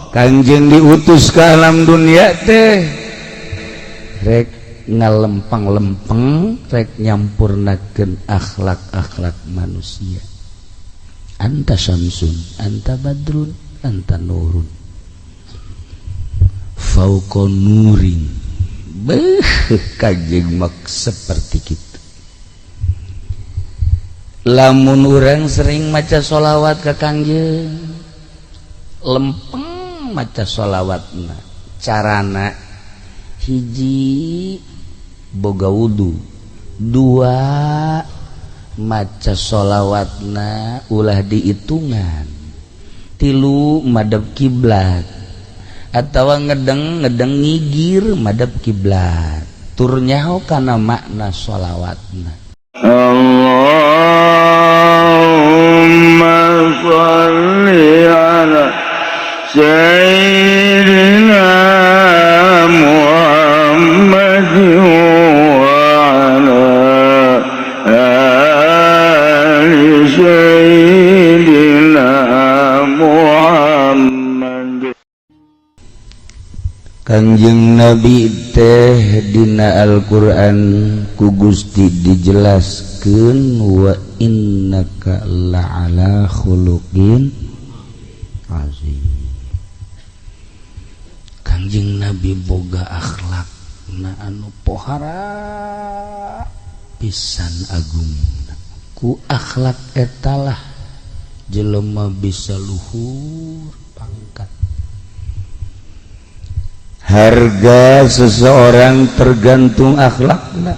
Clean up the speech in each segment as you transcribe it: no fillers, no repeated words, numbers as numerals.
Kangjeng diutus ke alam dunia teh rek ngalempang-lempeng, rek nyampurnakeun akhlak-akhlak manusia. Anta syamsun, anta badrun, anta nurun fauqa nurin. Beuh, Kangjeng mak seperti gitu. Lamun urang sering maca sholawat ke Kangjeng, lempeng maca sholawatna, carana hiji boga wudu, dua maca sholawatna ulah dihitungan, tilu madep kiblat atau ngedeng ngedeng ngigir madep kiblat, tur nyaho kana makna sholawatna. اللهم صل على سيدنا محمد وعلى آل سيدنا محمد. Kangjeng Nabi teh dina Al-Qur'an ku Gusti dijelaskeun, wa innaka la'ala khuluqin azim. Kangjeng Nabi boga akhlak na anu pohara pisan agung. Ku akhlak etalah jelema bisa luhur pangkat. Harga seseorang tergantung akhlakna.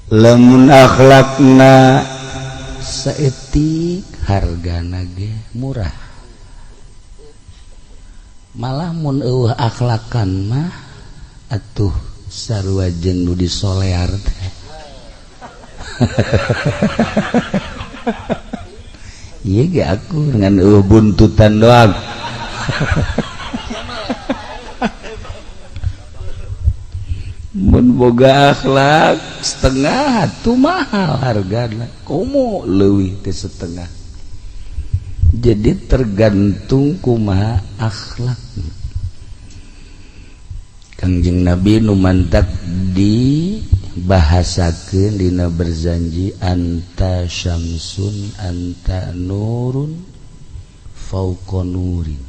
Lamun akhlakna saeutik, hargana ge murah. Malah mun euweuh akhlakan mah atuh sarua jeung nu disolear teh. Ieu ge aku dengan euweuh buntutan doang. Mun boga akhlak setengah tuh mahal hargana, komo leuwih teh setengah. Jadi tergantung kumaha akhlak. Kangjeng Nabi nu mantak dibahasakeun dina berzanji, anta syamsun, anta nurun fauqa nurin,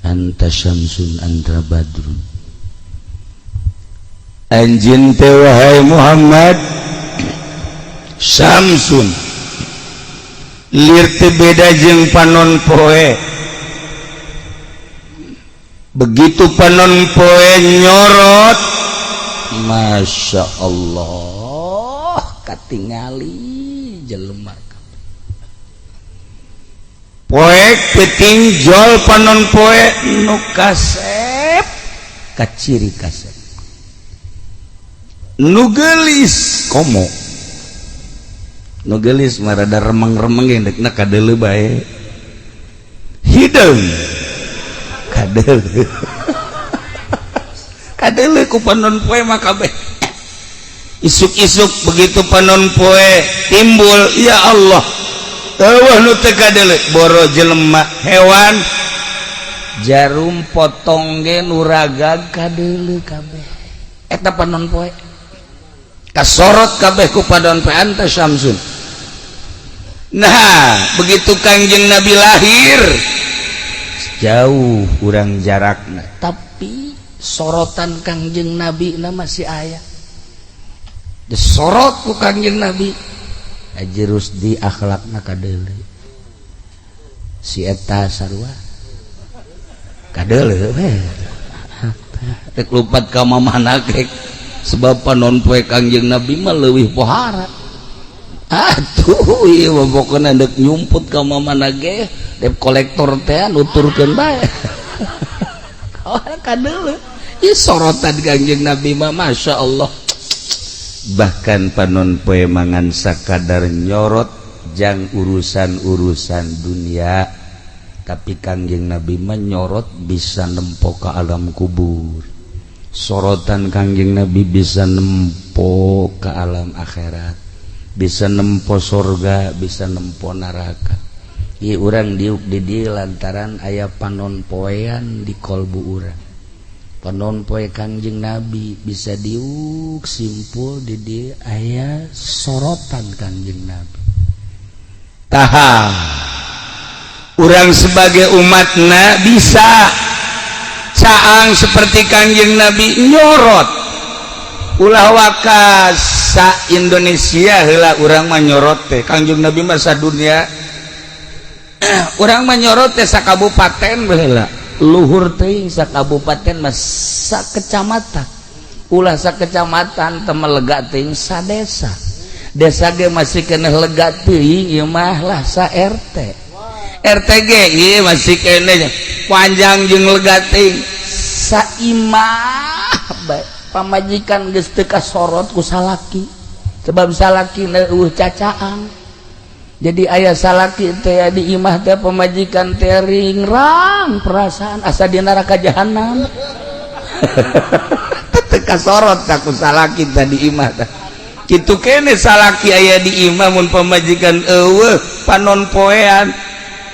anta syamsun, anta badrun. Anjeun teh, wahai Muhammad, syamsun, lir teu beda jeung panon poe. Begitu panon poe nyorot, Masya Allah, katingali jelema. Poek peuting jol panon poe, nu kasep kaciri kasep, nu geulis komo nu geulis mah rada remeng-remeng ge deukna kadeuleu bae, hideung kadeuleu, kadeuleu ku panon poe mah kabeh. Isuk-isuk begitu panon poe timbul, ya Allah, euweuh nu teu kadeuleu, boro jelema, hewan, jarum potong ge nu ragag kadeuleu kabeh. Eta panon poe kasorot kabeh ku panon poe. Anta syamsun. Nah, begitu Kangjeng Nabi lahir, jauh kurang jarakna, tapi sorotan Kangjeng Nabi na masih aya, disorot ku Kangjeng Nabi. Haji Rusdi akhlakna kadeuleu, si eta sarua kadeuleu we, rek lupat ka mamana ge, sebab panon poe Kangjeng Nabi mah leuwih pohara atuh. Ieu mah pokona deuk nyumput ka mamana ge, debt kolektor teh nuturkeun bae kadeuleu. Ieu sorotan Kangjeng Nabi mah Masya Allah. Bahkan panon poe mangan sakadar nyorot jang urusan-urusan dunia, tapi Kangjeng Nabi menyorot bisa nempo ke alam kubur. Sorotan Kangjeng Nabi bisa nempo ke alam akhirat, bisa nempo sorga, bisa nempo neraka. Ieu urang diuk di dieu lantaran aya panon poean di kolbu urang. Panon poe Kangjeng Nabi bisa diuk simpul di dieu aya sorotan Kangjeng Nabi. Taha urang sebagai umatna bisa caang seperti Kangjeng Nabi nyorot. Ulah waka sa Indonesia heula urang mah nyorot teh Kangjeng Nabi mah sadunia. Urang mah nyorot teh sa kabupaten baheula, luhur teuing sa kabupaten mah sa kecamatan. Ulah sa kecamatan teu lega teuing sa desa. Desa ge masih keneh lega teuing ieu mah lah sa RT. RT ge ieu masih keneh panjang jeung lega teuing sa imah bae. Pamajikan geus teu kasorot ku salaki sebab salaki eueuh cacaang. Jadi aya salaki teh di imah teh pamajikan teh ringrang perasaan asa di neraka jahanam. Teu kasorot ku salaki teh di imah teh. Kitu kene salaki aya di imah mun pamajikan eueuh panon poean,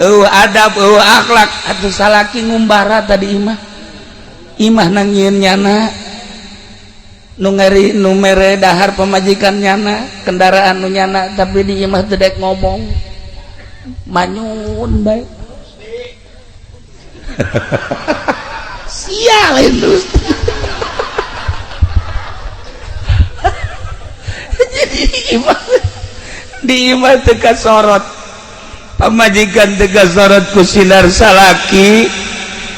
eueuh adab, eueuh akhlak, atuh salaki ngumbara tadi imah. Imah nangieun nyana nu ngeri nu mere dahar pamajikan nyana, kendaraan nu nyana, tapi di imah teu dek ngomong manyun bae. Sia lain terus. Jadi di imah teu kasorot pamajikan, teu kasorot ku sinar salaki,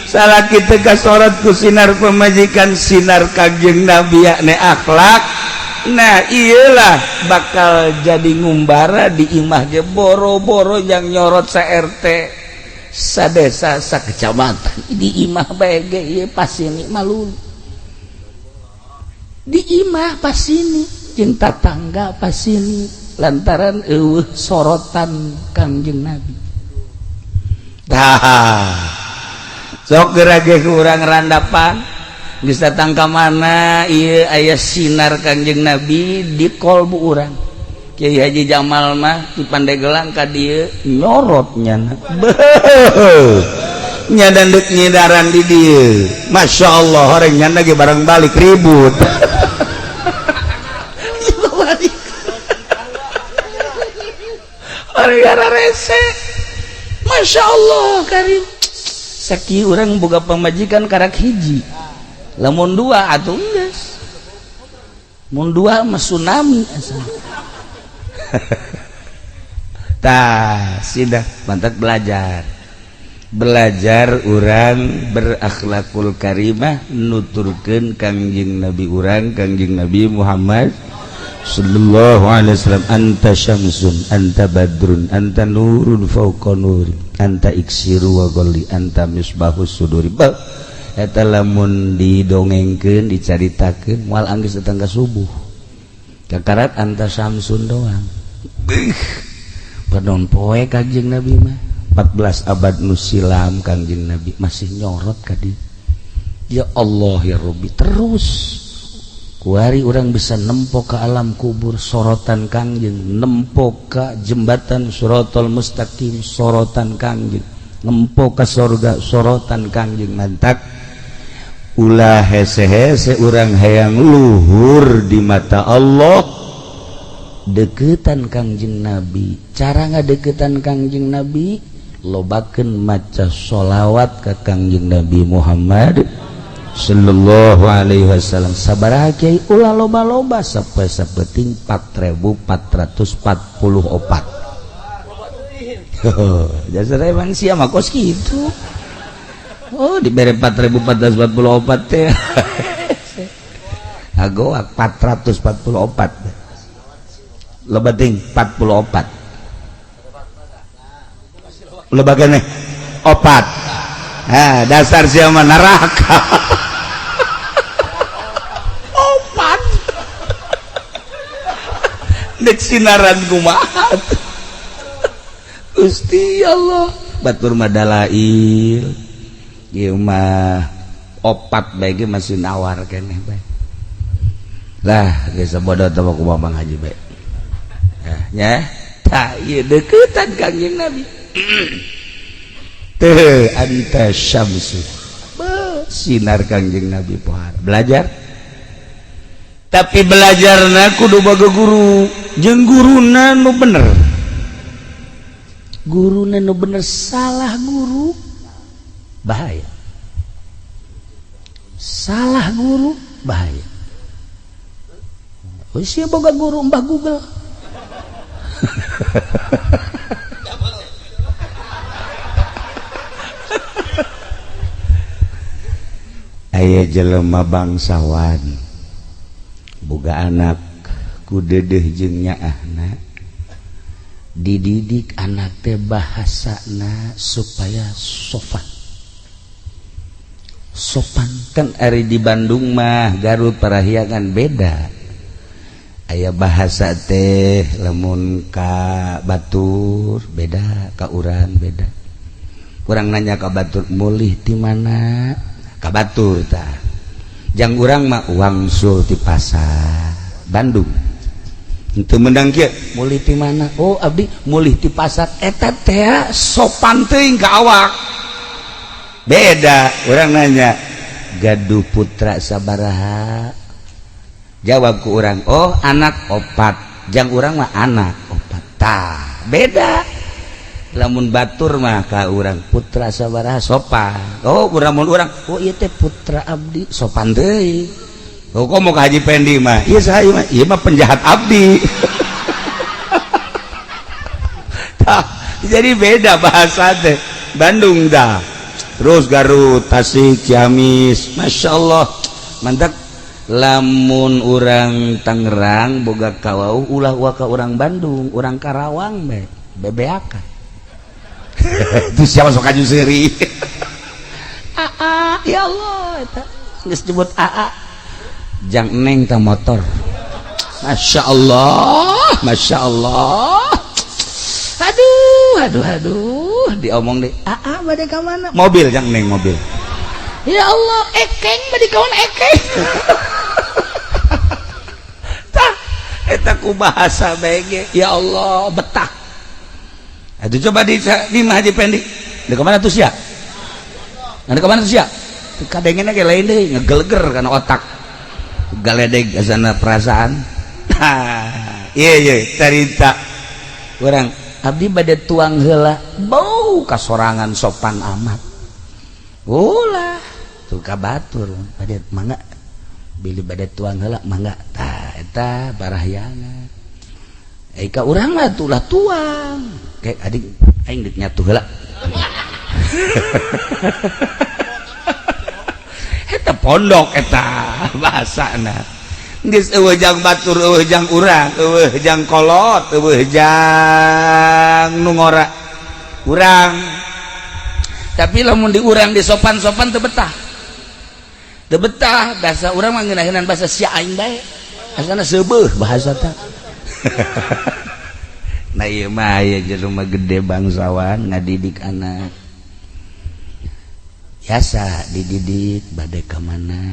salaki teu kasorot ku sinar pamajikan, sinar Kangjeng Nabi yakni akhlak. Nah iyalah bakal jadi ngumbara di imah ge boro-boro yang nyorot sa RT, sa desa, sa kecamatan. Di imah bae ge ieu pasini malu. Di imah pasini jeung tatangga pasini lantaran eueuh sorotan Kangjeng Nabi. Tah sok geura ge urang randapan geus datang ka mana ieu aya sinar Kangjeng Nabi di kolbu urang. Kiai Haji Jamal mah di Pandeglang ka dieu nyorot nyana. Beuh. Nya dandeuk nyidaran di dieu. Masya Allah horeng nyana ge barang balik ribut. Horeng rese. Masya Allah karim. Saki urang boga pamajikan karak hiji. Lamun dua atuh geus. Mun dua mah tsunami asal. Tah, sudah mantap belajar. Belajar urang berakhlakul karimah nuturkeun Kangjeng Nabi urang, Kangjeng Nabi Muhammad sallallahu alaihi wasallam, anta syamsun, anta badrun, anta nurun fauqa nuri, anta iksiru wa ghalli, anta misbahus suduri. Ba eta lamun didongengkeun dicaritakeun moal anggeus datang ka subuh. Kakarat anta syamsun doang. Beuh, panon poe Kangjeng Nabi mah 14 abad nu silam Kangjeng Nabi masih nyorot ka dieu. Ya Allah ya Rabbi, terus kuari orang bisa nempo ke alam kubur sorotan Kangjeng, nempo ke jembatan Suratul Mustaqim sorotan Kangjeng, nempo ke sorga sorotan Kangjeng. Mantak ulah hese-hese urang hayang luhur di mata Allah deketan Kangjeng Nabi. Cara ngadeketan Kangjeng Nabi lobakeun maca sholawat ka Kangjeng Nabi Muhammad sallallahu alaihi wasallam. Sabaraha kiai ulah loba-loba sampai sapeting 4444. Jasa emang sia mah kos kitu. Oh dibere 4444 teh. Agoak 444. Loba ting 44. Loba keneh opat. Ah dasar sia mah neraka. Opat. Dek sinaran kumaha. Gusti Allah, batur mah dalail. Ieu mah opat bae ge masih nawar keneh bae. Lah geus bodoh teh kumaha Bang Haji bae. Nah, nya tah ieu deuketan Kangjeng Nabi. Teh anta syamsu. Sinar Kangjeng Nabi pohara. Belajar. Tapi belajarna kudu boga guru, jeung guruna nu bener. Guruna nu bener, salah guru bahaya. Salah guru bahaya. Oh, sia boga guru Mbah Google. Aya jelema bangsawan boga anak ku dedeh jeung nyaahna, dididik anak teh bahasana supaya sopan. Sopan kan ari di Bandung mah Garut Parahyangan beda. Aya bahasa teh lamun ka batur beda, ka urang beda. Urang nanya ka batur mulih ti mana? Ka batur tah. Jang urang mah wangsul ti pasar Bandung. Henteu meunang kieu, mulih ti mana? Oh abdi mulih ti pasar. Eta teh sopan teuing ka awak. Beda urang nanya gaduh putra sabaraha? Jawab ku urang, oh anak opat. Jang urang mah anak opat. Tah beda. Lamun batur mah ka urang putra sabaraha sopan. Oh urang mun urang, oh ieu teh putra abdi sopan deui. Oh kok mau ka Haji Pendi mah? Ieu saha ieu mah? Ieu mah penjahat abdi. Tah, jadi beda bahasa teh. Bandung dah. Terus Garut, Tasik, Ciamis, Masya Allah. Mantap. Lamun urang Tangerang boga kawauh ulah waka urang Bandung, urang Karawang be bebeakan. Itu siapa sok aju seuri. Aa, ya Allah eta geus nyebut aa. Jang neng ta motor. Masya Allah, Masya Allah. Aduh, aduh, aduh, diomong deh. Aa bade ka mana? Mobil jang neng mobil. Ya Allah, ekeng bade kawan ekeng. Tah, eta ku bahasa bege. Ya Allah, betah. Aduh coba di Haji Pendi. Di kemana tuh sia? Di kemana tuh sia? Kadengena ge lain deui, ngegeleger kana otak. Galedeg asana perasaan. Iya iya carita. Urang abdi bade tuang heula, bau kasorangan sopan amat. Ulah tuh ka batur bade mangga bilih bade tuang heula mangga. Tah eta barahyangan. Ka urang mah tulah tuang. Kayak adik aing deuk nyatu heula. Eta pondok eta bahasana. Geus eueuh jang batur, eueuh jang urang, eueuh jang kolot, eueuh jang nu ngora. Urang. Tapi lamun di urang di sopan-sopan teu betah. Teu betah bahasa urang mah ngeunaheunana bahasa sia aing bae. Asana seubeuh bahasa teh. Nah ieu mah aya jelema gede bangsawan ngadidik anak. Biasa dididik bade ka mana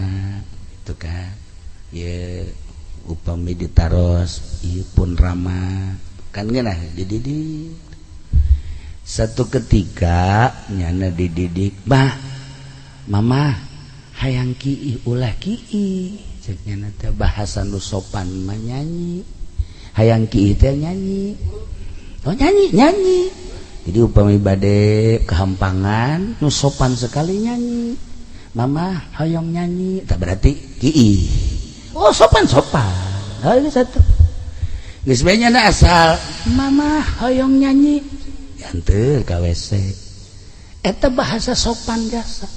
itu kan. Ieu upami ditaros ieu pun rama kan ngeunah dididik. Satu ketika nyana dididik, "Bah, mama hayang kiih ulah kiih." Cek nyana teh bahasa nu sopan mah nyanyi. Hayang kiih teh nyanyi. Oh nyanyi, nyanyi. Jadi upami bade kehampangan nu sopan sekali nyanyi. Mama hoyong nyanyi, tak berarti kiih. Oh sopan sopan. Hal satu. Geus bae nyana asal mama hoyong nyanyi. Henteu ka WC. Eta bahasa sopan jasa.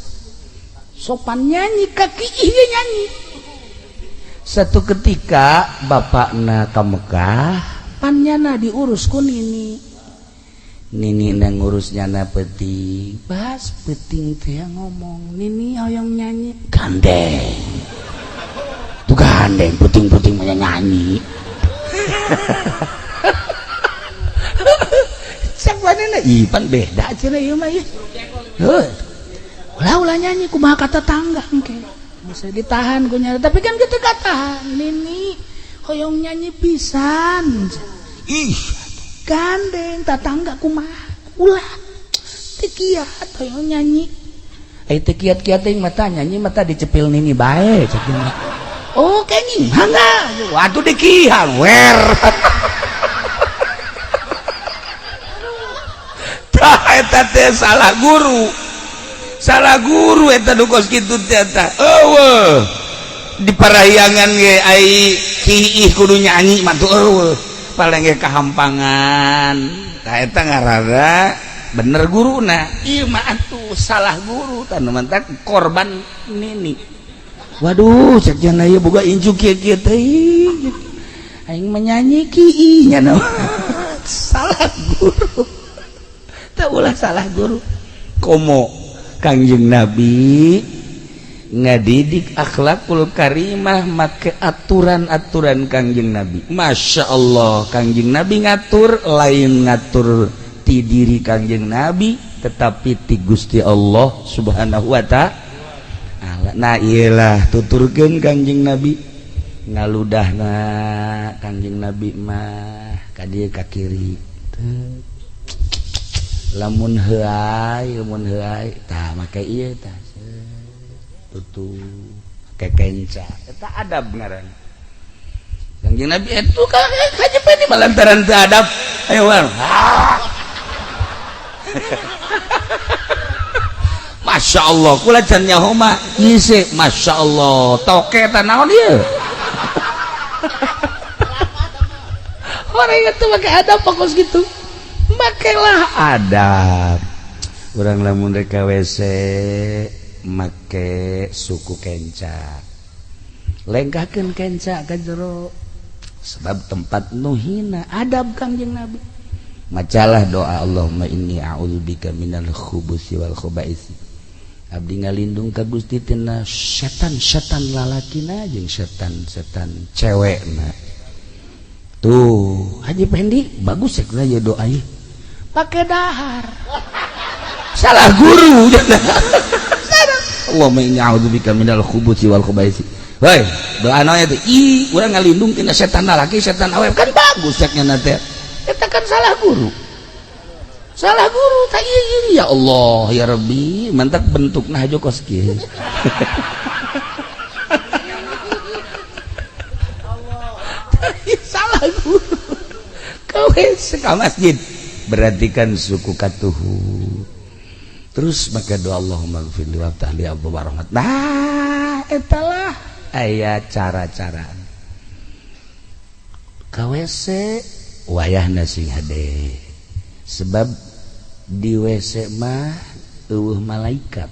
Sopan nyanyi ka kiih ge nyanyi. Satu ketika bapakna ka Mekah, pan nyana diurus ku nini. Nini nang ngurus nyana peting. Pas peting teh ngomong, "Nini hoyong nyanyi." Gandeng. Tuh gandeng puting-puting mah nyanyi. Cek manehna ih pan beda cenah ieu mah ieu. Heuh. Ulah-ulah nyanyi kumaha kata tangga engke. Bisa ditahan ku nyana, tapi kan kitu katahan. Nini hoyong nyanyi pisan. Ih, gandeng tatangga kumaha. Ulah teu kiat hoyong nyanyi. Ai teu kiat-kiat teuing mata nyanyi mata dicepil nini bae cek. Oh kenging mangga. Waduh dikihang wer. Tah eta teh salah guru. Salah guru eta nu kos kitu teh eta. Eueuh. Di parahyangan ge ai kiih kudu nyanyi mah tuh eueuh. Paling ge kahampangan. Tah eta ngaranna bener guruna. Ieu mah atuh salah guru tah nu mantak korban nini. Waduh cek jana ieu boga incu kieu-kieu teh. Aing menyanyi kiih nya salah guru. Tah ulah salah guru. Komo Kangjeng Nabi ngadidik akhlakul karimah make aturan-aturan Kangjeng Nabi. Masya Allah Kangjeng Nabi ngatur lain ngatur ti diri Kangjeng Nabi tetapi ti Gusti Allah Subhanahu wa ta'ala. Nah iyalah tuturkeun Kangjeng Nabi ngaludahna Kangjeng Nabi mah ka dieu ka kiri. Lamun heuay tah make ieu tah tutup kekenca eta adab ngaran Kangjeng Nabi itu kaje ini lantaran teu adab ayo war. Masya Allah kula can nyaho mah ngisi Masya Allah toke eta naon ieu. Orang itu make adab fokus gitu makelah adab. Urang lamun rek ka WC make suku kenca lengkahkeun kenca ka jero sebab tempat nu hina adab Kangjeng Nabi. Macalah doa Allahumma inni a'udzubika minal khubusi wal khubaisi. Abdi ngalindung ka Gusti tina setan-setan lalakina jeung setan-setan cewekna. Tuh Haji Pendi bagus ya ya doa ieu. Pake dahar. Salah guru. Allahumma inni a'udzubika minal khubusi wal khubaisi. Hoi, doa naon teh? Ih, urang ngalindung tina setan lalaki, setan awewe kan bagus ceknya teh. Eta kan salah guru. Salah guru tak ieu ya Allah ya Rabbi, mantak bentukna hajo kos kieu. Salah guru. Kau ka masjid berarti kan suku katuhu. Terus maka doa Allahumma gfirli waftah li abwaab rahmat. Nah, etalah aya cara-cara. Ka WC wayahna sing hade. Sebab di WC mah eueuh malaikat.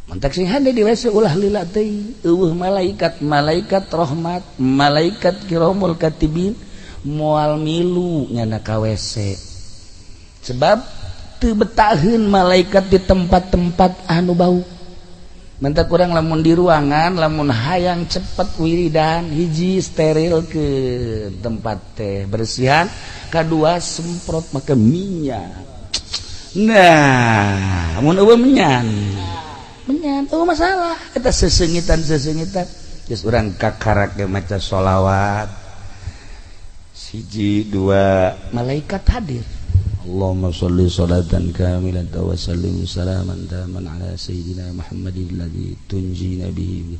Mantak sing hade di WC ulah lila teuing, eueuh malaikat, malaikat rahmat, malaikat kiramul katibin moal milu nyana ka WC. Sebab teu betaheun malaikat di tempat-tempat anu bau. Mantak kurang lamun di ruangan lamun hayang cepet wiridan hiji steril ke tempat teh bersihan, kadua semprot make minyak. Nah mun eueuh menyan menyan eueuh masalah eta sesengitan-sesengitan geus urang kakarak ge maca sholawat siji dua malaikat hadir. Allahumma sholli sholatan kamilatan wa sallim salaman taman ala sayyidina Muhammadin alladzi tunjina bihi.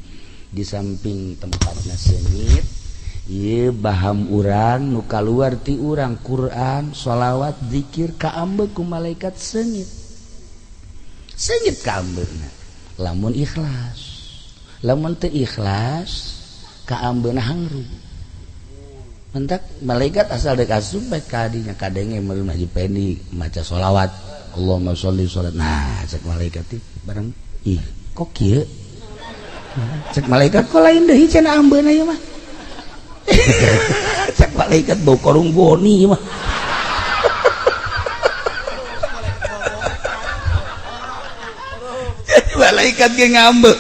Di samping tempatna seungit ieu baham urang nu kaluar ti urang Quran, sholawat, zikir kaambeuk ku malaikat seungit. Seungit kaambeukna lamun ikhlas. Lamun teu ikhlas kaambeuna hangru. Mentak malaikat asal dek asup bae kadinya kadenge meureun Haji Pendi maca sholawat Allahumma sholli sholat. Nah cek malaikat teh bareng ih kok kieu cek malaikat kok lain deui cenah ambeuna ieu mah. Cek malaikat bau korung goni mah. Jadi malaikat ge ngambek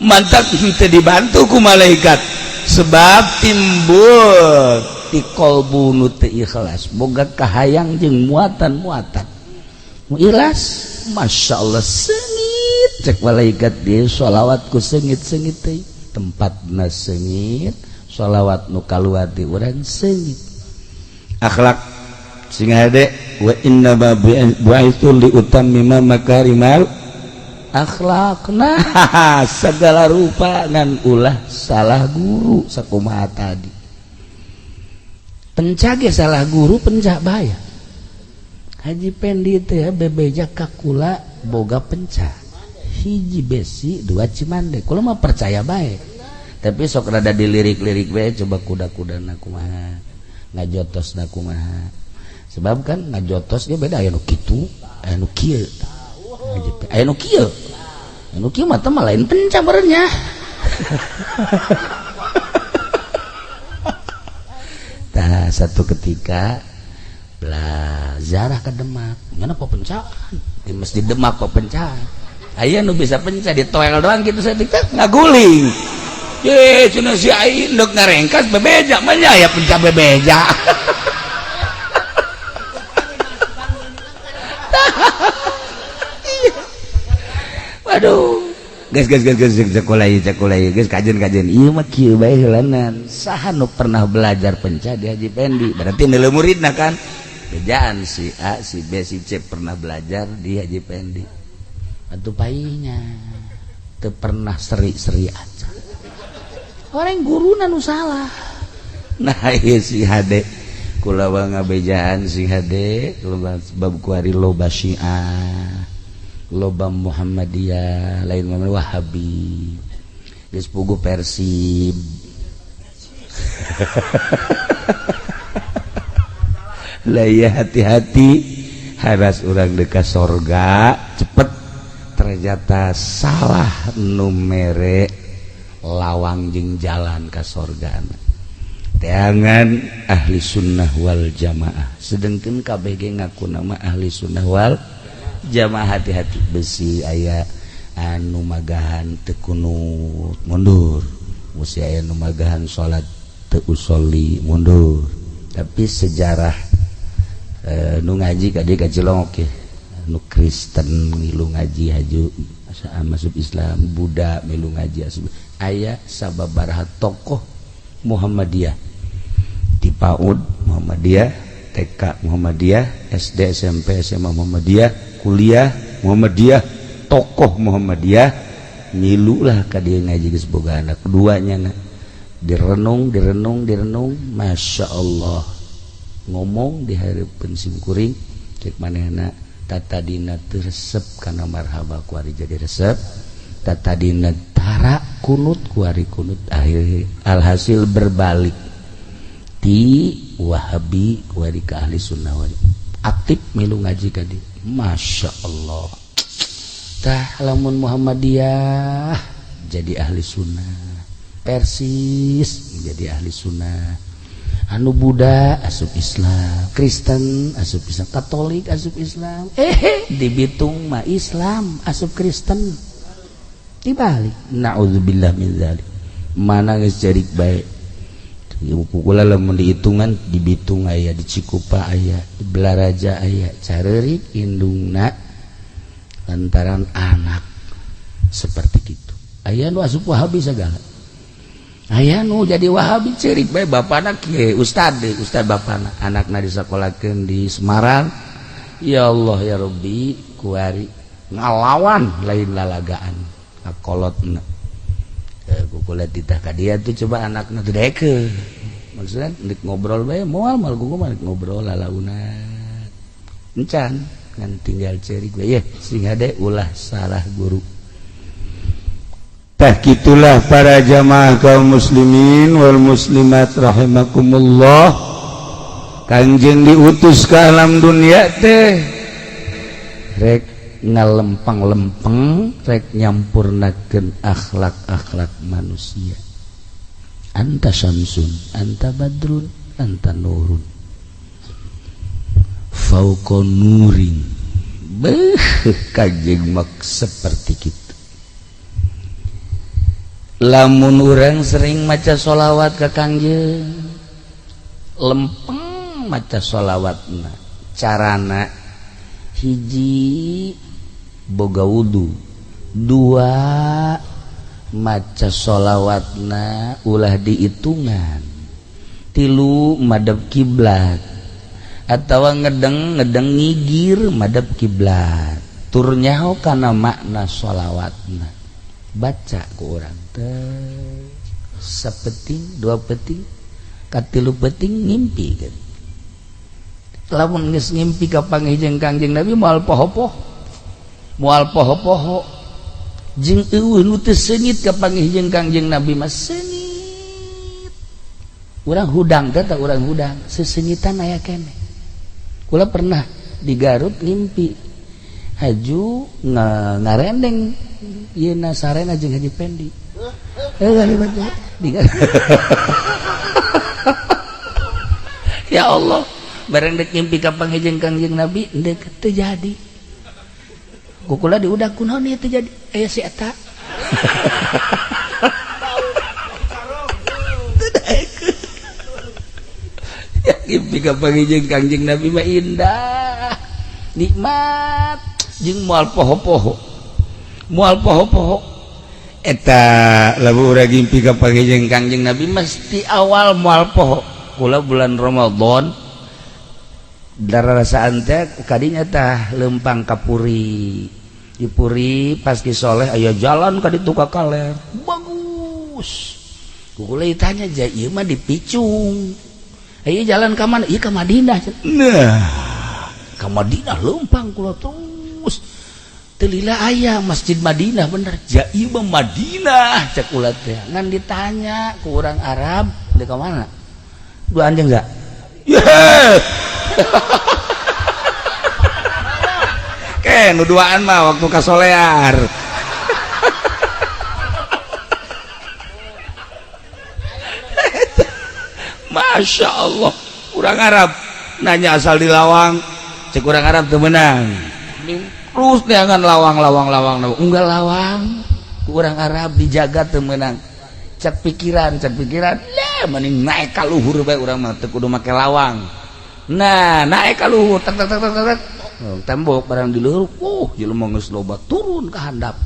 mantak teu dibantu ku malaikat sebab timbul ti qalbu nu teu ikhlas boga kahayang jeung muatan-muatan mu ikhlas Masya Allah seungit cek malaikat dia sholawat ku seungit-seungit teh tempatna seungit sholawat nu kaluar di urang seungit. Akhlak Sing hade, wa inna ma bu'itsu li utammima makarimal akhlak. Nah, segala rupa, ngan ulah salah guru. Sakumaha tadi, penca ge salah guru, penca bahaya. Haji Pendi teh bebeja ka kula boga penca hiji besi dua Cimande. Kula mah percaya bae, tapi sok rada dilirik-lirik bae, coba kuda-kuda na kumaha, ngajotos na kumaha, sebab kan ngajotos dia beda, aya nu kitu, aya nu kieu, aya nu kieu, aya nu kieu mah teh mah lain penca berenya. Tah, satu ketika belah ziarah ke Demak, nyana pepencaan di Masjid Demak, pepencaan aya nu bisa penca di toel doang gitu, saya tiktok ngaguling. Ye, cenah si ai ndek ngarengkas bebeja mah nya aya penca bebeja. Waduh, geus geus geus geus sekolah ieu, sekolah ieu geus kajen-kajen ieu mah kieu bae heulanan. Saha nu pernah belajar penca di Haji Pendi? Berarti nilai muridna kan bejaan si A, si B, si C pernah belajar di Haji Pendi. Atuh painya teu pernah seri-seri aja. Orang guruna nu salah. Nah, ieu si hade kula ngabejaan si hade bab kuari loba Syiah, loba Muhammadiyah, lain mah Wahabi, geus puguh Persib. Lah ya, hati-hati, haras urang dekat sorga cepet, ternyata salah nu mere lawang jeung jalan ka sorga. Teangan ahli sunnah wal jamaah, sedengkeun KBG ngaku nama ahli sunnah wal jamaah. Hati-hati, besi aya anu magahan teu kunut mundur, besi aya nu magahan salat teu usolli mundur. Tapi sejarah nu ngaji ka dieu ka Cilongok ye, nu Kristen milu ngaji haju masuk Islam, Buddha milu ngaji asup, aya sababaraha tokoh Muhammadiyah di PAUD Muhammadiyah, TK Muhammadiyah, SD, SMP, SMA Muhammadiyah, kuliah Muhammadiyah, tokoh Muhammadiyah milu lah ka dieu ngaji, geus boga anak duanya na. Direnung, direnung, direnung, Masya Allah, ngomong di hareupeun simkuring, cek manehna, tatadina teu resep kana marhaba, kuari jadi resep, tatadina tara kunut, kuari kunut. Akhir alhasil berbalik ti Wahabi kuari ka ahli sunnah wal aktif milu ngaji ka dieu. Masya Allah. Tah, lamun Muhammadiyah jadi ahli sunnah, Persis jadi ahli sunnah, anu Buddha asup Islam, Kristen asup Islam, Katolik asup Islam, di Bitung mah Islam asup Kristen, dibalik. Naudzubillah min dzalik. Mana geus cerik bae pukul, lamun dihitungan di Bitung aya, di Cikupa aya, di Belaraja aya, careurik indungna lantaran anak seperti itu. Aya nu asup Wahabi segala, aya nu jadi Wahabi, cerik bae bapana kieu, ustad deui, ustad bapana, anakna disakolahkeun di Semarang. Ya Allah ya Rabbi, kuari ngalawan lain lalagaan ngakolotna. Kukulet titah ka dia tuh, coba anakna teu daekeun, maksudnya nek ngobrol bae moal moal gugu mah, ngobrol lalaunan encan, ngan tinggal cerik bae. Ye, sing hade, ulah salah guru. Tah, gitulah para jamaah kaum muslimin wal muslimat rahimakumullah. Kanjeng diutus ke alam dunia teh rek ngalempang-lempeng, rek nyampurnakeun akhlak-akhlak manusia. Anta syamsun, anta badrun, anta nurun fauqa nurin. Beuh, kanjeng mak seperti kitu. Lamun urang sering maca sholawat ke kangjeng, lempeng maca sholawatna, carana hiji boga wudu, dua maca sholawatna ulah dihitungan, tilu madep kiblat. Atawa ngedeng ngedeng ngigir madep kiblat. Tur nyaho kana makna sholawatna. Baca ku urang teh sapeting, dua peting, katilu peting ngimpi kan. Lamun geus ngimpi ka panggih jeung Kangjeng Nabi moal poho-poho. Moal poho-poho. Jeung eueuh nu teu seungit ka panggih jeung Kangjeng Nabi mah seungit. Urang hudang teh tah urang hudang, seseungitan aya keneh. Kula pernah di Garut ngimpi haju ngarendeng ieu na sarena jeung Haji Pendi. Di Garut. Ya Allah, bareng dek ngimpi ka panggih jeung Kangjeng Nabi deuk teu jadi. Ku kula diudak kunaon ieu teu jadi? Aya si eta. Ngimpi ka panggih jeung Kangjeng Nabi mah indah, nikmat, jeung moal poho-poho. Moal poho-poho. Eta lamun urang ngimpi ka panggih jeung Kangjeng Nabi mesti awal moal poho. Kula bulan Ramadan darasaan teh kadinya tah lempang ka Puri. Di Puri pas Ki Soleh aya jalan ka ditu ka kaler. Bagus. Ku kula ditanya ja ieu mah dipicung. Ayo jalan ke mana? Iya ke Madinah. Nah, ke Madinah lempang kula terus. Telila aya Masjid Madinah bener. Ja ieu mah Madinah cek kula teh. Ngan ditanya ku urang Arab, di ka mana? Dua anjing enggak? Yeah. Ke nu duaan mah waktu ka Solear. Masya Allah, urang Arab nanya asal di lawang, cek urang Arab teu meunang. Terus neangan lawang lawang lawang, unggal lawang, urang Arab dijaga teu meunang. Cek pikiran, lah mending naik ka luhur bae urang mah teu kudu make lawang. Nah, naik ka luhur, tek tek tek tek tek. Tembok barang di luhur, jelema geus loba turun ka handap.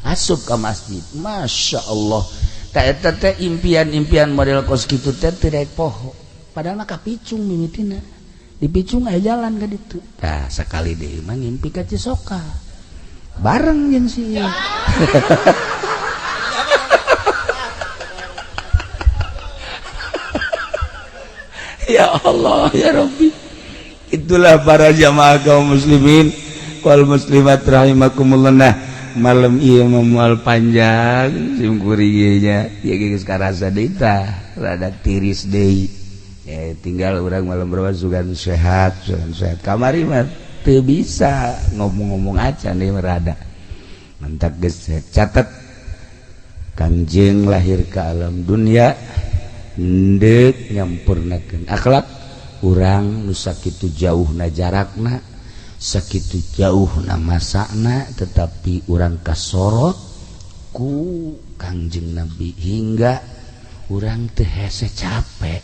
Asup ka masjid. Masya Allah. Eta teh impian-impian model kos kitu teh teu daek poho. Padahal mah kapicung mimitina. Dipicung aya jalan ka ditu. Tah sakali deui mah ngimpi ka Cisoka. Bareng jeung si ieu. Ya Allah ya Rabbi. Itulah para jamaah kaum muslimin wal muslimat rahimakumullah. Nah, malam ieu mah moal panjang simkuring ieu nya ieu geus karasa deui tah rada tiris deui. Ya tinggal urang malam berapa sugan sehat kamari mah teu bisa ngomong-ngomong acan deui rada mantak geus catet Kangjeng lahir ke alam dunia ndeuk nyampurnakeun akhlak urang nu sakitu jauhna jarakna sakitu jauh na masakna tetapi urang kasorot ku Kangjeng Nabi hingga urang teu hese capek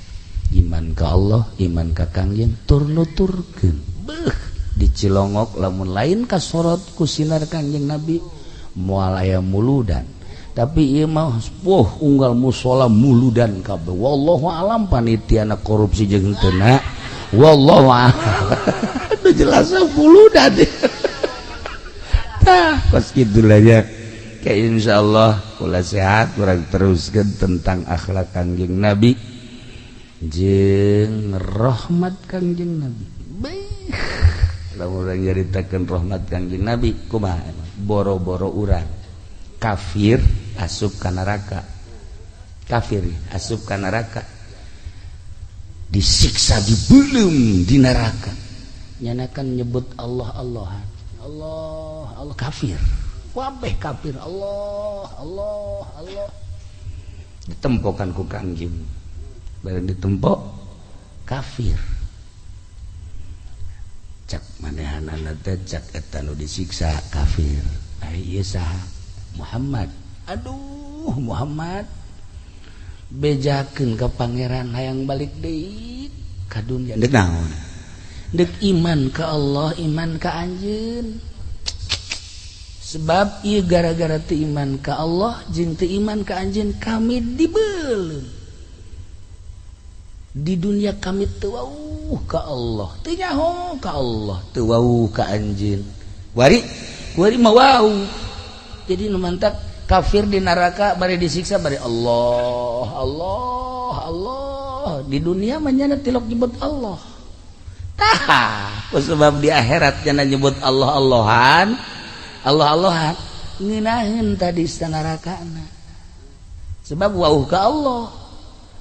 iman ka Allah iman ka Kangjeng tur nuturkeun beuh dicilongok lamun lain kasorot ku sinar Kangjeng Nabi moal aya muludan tapi ieu mah wah unggal musala muludan kabeh wallahu alam panitiana korupsi jeung teu na wallahu alam. Itu jelas muludan. Tah kos kitu lah ya. Kayak insyaallah kula sehat urang teruskeun tentang akhlak Kangjeng Nabi jeung rahmat Kangjeng Nabi. Beuh lamun urang nyaritakeun rahmat Kangjeng Nabi kumaha boro-boro urang kafir asup ka neraka. Kafir asup ka neraka disiksa dibelum di neraka. Nyanakan nyebut Allah Allahan. Allah Allah kafir. Wabeh kafir Allah Allah Allah. Ditempokan ku Kangjeng. Bareng ditempok kafir. Cak manehanana teh cak eta nu disiksa kafir. Ai ieu saha? Muhammad. Aduh Muhammad. Bejakeun ka pangeran hayang balik deui ka dunya. Deuk naon? Deuk iman ka Allah, iman ka anjeun. Sebab ieu gara-gara teu iman ka Allah jeung teu iman ka anjeun kami dibeuleum. Di dunia kami teu wau Ka Allah, teu nyaho ka Allah, teu wawuh ka anjeun. Wari kuari mah wawuh. Jadi nu mantak kafir di neraka bari disiksa bari Allah, Allah, Allah. Di dunia mah nyana tilok nyebut Allah. Tah, sebab di akhirat nyana nyebut Allah Allahan, Allah Allahan, ngeunaheun tadi nerakana. Sebab wawuh ka Allah.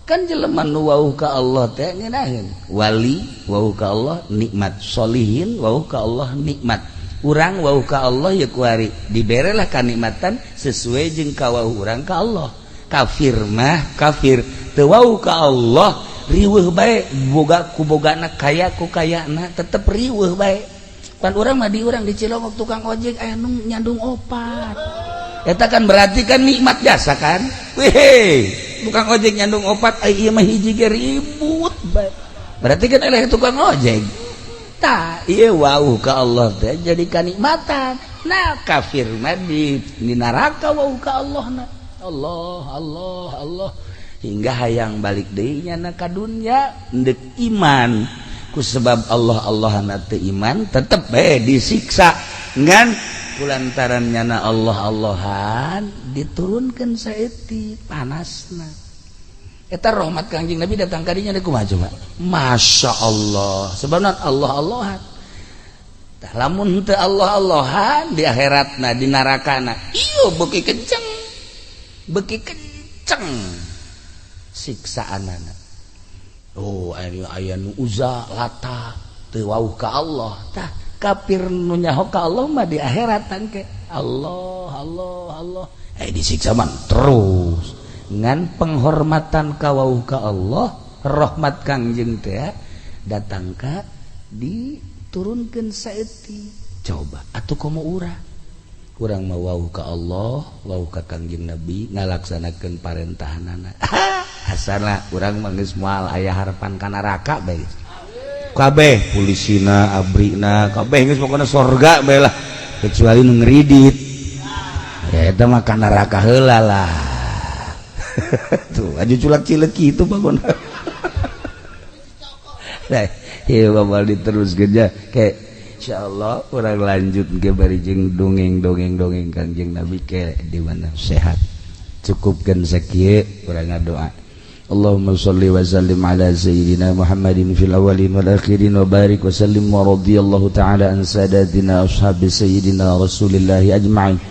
Kan jelema nu wawuh ka Allah teh ngeunaheun. Wali wawuh ka Allah nikmat, solihin wawuh ka Allah nikmat. Urang wawuh ka Allah ya kuari diberelah kanikmatan sesuai jeung kawawuh urang ka Allah. Kafir mah kafir teu wawuh ka Allah, riweuh bae, boga ku bogana, kaya ku kayana, tetep riweuh bae. Pan urang mah di urang di Cilongok tukang ojek aya nu nyandung opat. Eta kan berarti kan nikmat jasa kan. Wih, tukang ojek nyandung opat, ai ieu mah hiji ge ribut bae. Berarti kan eleh tukang ojek. Tah, ieu wawuh ka Allah teh jadi kanikmatan. Nah, kafir mah di neraka wawuh ka Allah na. Allah, Allah, Allah, hingga hayang balik deui nyana ka dunya ndek iman. Ku sebab Allah Allah na teu iman, tetep bae disiksa. Ngan kulantaran nyana Allah Allahan diturunkan saeutik panasna. Eta rahmat Kangjeng Nabi datang kadinya kumaha coba? Masya Allah. Sebabna Allah Allahan. Tah, lamun teu Allah Allahan di akhiratna, di narakana, iyo beuki kenceng. Beuki kenceng siksaanana. Oh, aya aya nu Uza, Lata teu wawuh ka Allah. Tah, kafir nu nyaho ka Allah mah di akhirat tangke Allah, Allah, Allah. Eh, disiksa mah terus. Ngan penghormatan kawawuh ka Allah, rahmat Kangjeng teh datang ka diturunkan saeutik. Coba atuh komo urang, urang mah wawuh ka Allah, wawuh ka Kangjeng Nabi, ngalaksanakeun parentahanana. Asana urang mah geus moal aya harapan ka neraka bae. Kabeh polisina, abrina, kabeh geus pokona sorga bae lah, kecuali nu ngeridit ya eta mah ka neraka heula lah. Tuh aja culak cilek itu bangun. Nah, iya, bakal diteruskeun ya. Kayak insyaallah urang lanjut ke bari jeung dongeng dongeng dongeng Kangjeng Nabi ke di mana sehat. Cukupkan sakieu, urang ngadoa. Allahumma salli wa sallim ala sayyidina Muhammadin fil awwalin wal akhirin wa barik wa sallim wa radhiyallahu ta'ala an sadatina ashabi sayyidina Rasulillahi ajma'in.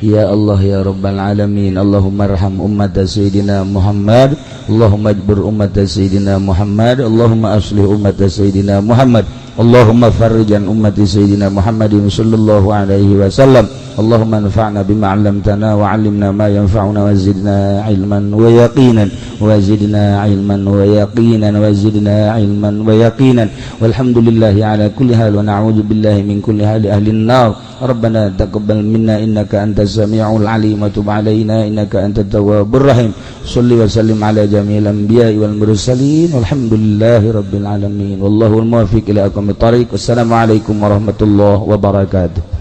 Ya Allah, ya Rabbal Alamin. Allahumma arham ummat Sayyidina Muhammad. Allahumma ajbur ummat Sayyidina Muhammad. Allahumma aslih ummat Sayyidina Muhammad. Allahumma farrijan ummati Sayyidina Muhammadin sallallahu alaihi wasallam. Allahumma anfa'na bima 'allamtana wa 'allimna ma yanfa'una wa zidna ilman wa yaqinan wa zidna ilman wa yaqinan wa zidna ilman wa yaqinan. Walhamdulillahi ala kulli hal wa na'udzu billahi min kulli hali ahli an-nar. Rabbana taqabbal minna innaka antas samiul alim wa tub alaina innaka antat tawwabur rahim. Shalli wa sallim ala jami'il anbiya'i wal mursalin. Walhamdulillahi rabbil alamin. Wallahul muwaffiq ila aqwamit thariq. Wassalamu alaikum warahmatullahi wabarakatuh.